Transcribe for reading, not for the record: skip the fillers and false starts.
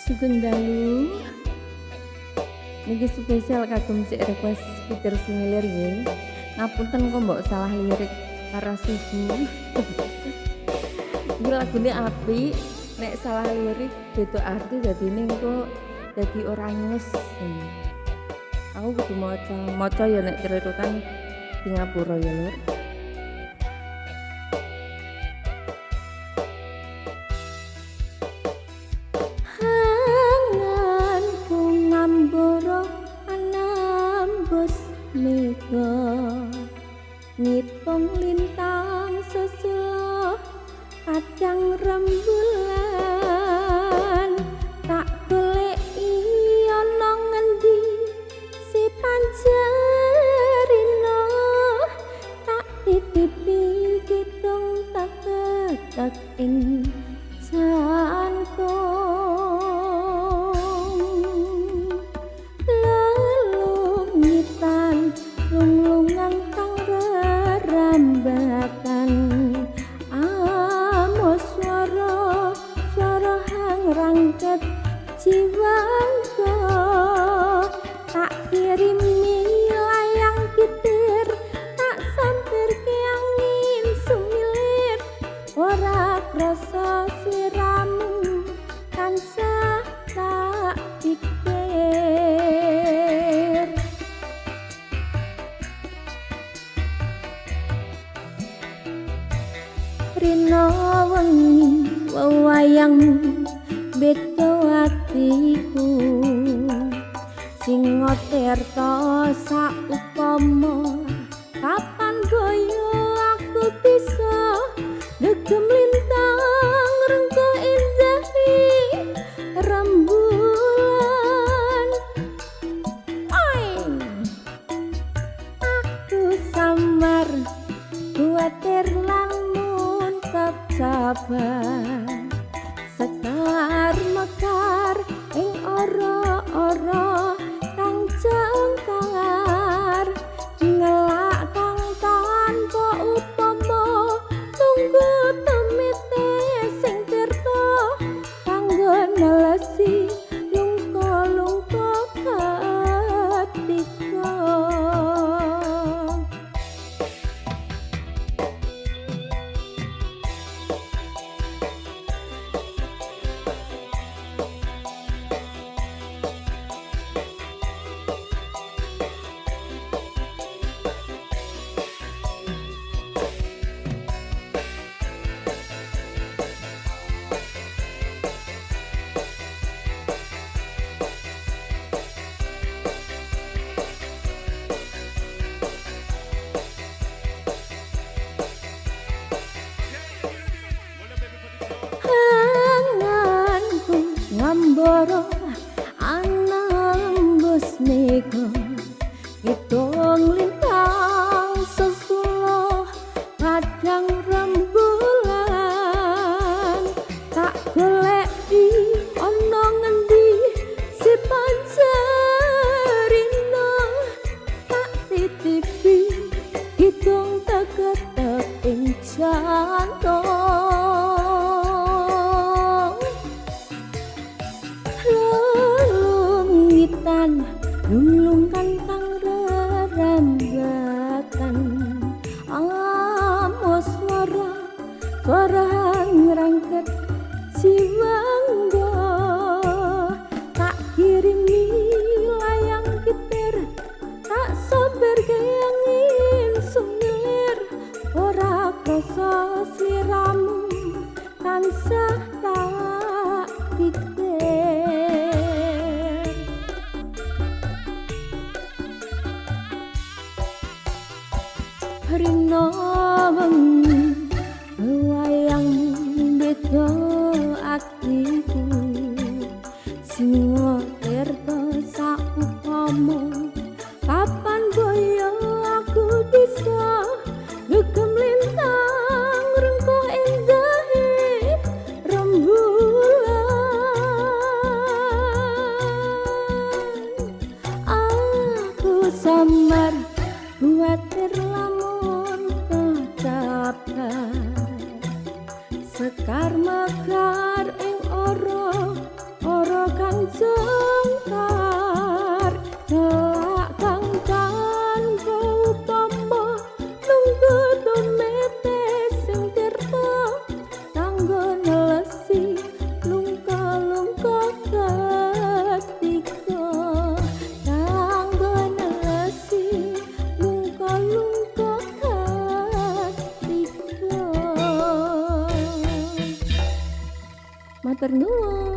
Sugeng dalu. Niki spesial kagem cek request Peter Sumilir nggih. Ngapunten kok mbok salah lirik para suhu. Iki lagune apik, nek salah lirik beda arti dadine engko dadi ora nyes. Aku kudu maca, maca ya nek keliru kan di ngapura ya, Lur. Anganku ngambara anambus mega, ngitung lintang sesulo padang rembulan, tak goleki ana ngendi si panjerino, tak titipi kidung tak ing jantung. Lelungitan lunglungan kang rerembakan, amos swara swara hang rangket jiwangga, tak kirimi layang kitir, tak sampirke angin sumilir, ora krasa sliramu tansah tak pikir. Rina wengi wewayangmu beda atiku, singa tirta saupama kapan boyo aku bisa gegem lintang rengkuh indahi rembulan. Oi, aku samar kuatir lamun kecabar, sekar mekar ing ora-ora kang jengkar, ngelak kang tanpa upama tunggu temite sing tirta kanggo nelesi lungka-lungka ketika. Anganku ngambara anambus mega, ngitung lintang sesulo padang rembulan, tak goleki ana ngendi si panjerino, tak titipi kidung teketek ing jantung. Lelungitan lunglungkan kang rerembakan, amos swara swara ngrangket jiwangga, tak kirimi layang kitir, tak samberke angin sumilir, ora krasa sliramu tansah tak pikir. Rina wengi wayangmu beda atiku, singa tirta saupama kapan boyo aku bisa gegem lintang rengkuh indahe rembulan. Aku samar kuatir lamun kecabar, sekar mekar ing ora ora. Jengkar ngelak kang tanpa upama, nunggu tumete sing tirta kanggo nelesi lungka-lungka ketika, kanggo nelesi lungka-lungka ketika. Matur nuwun.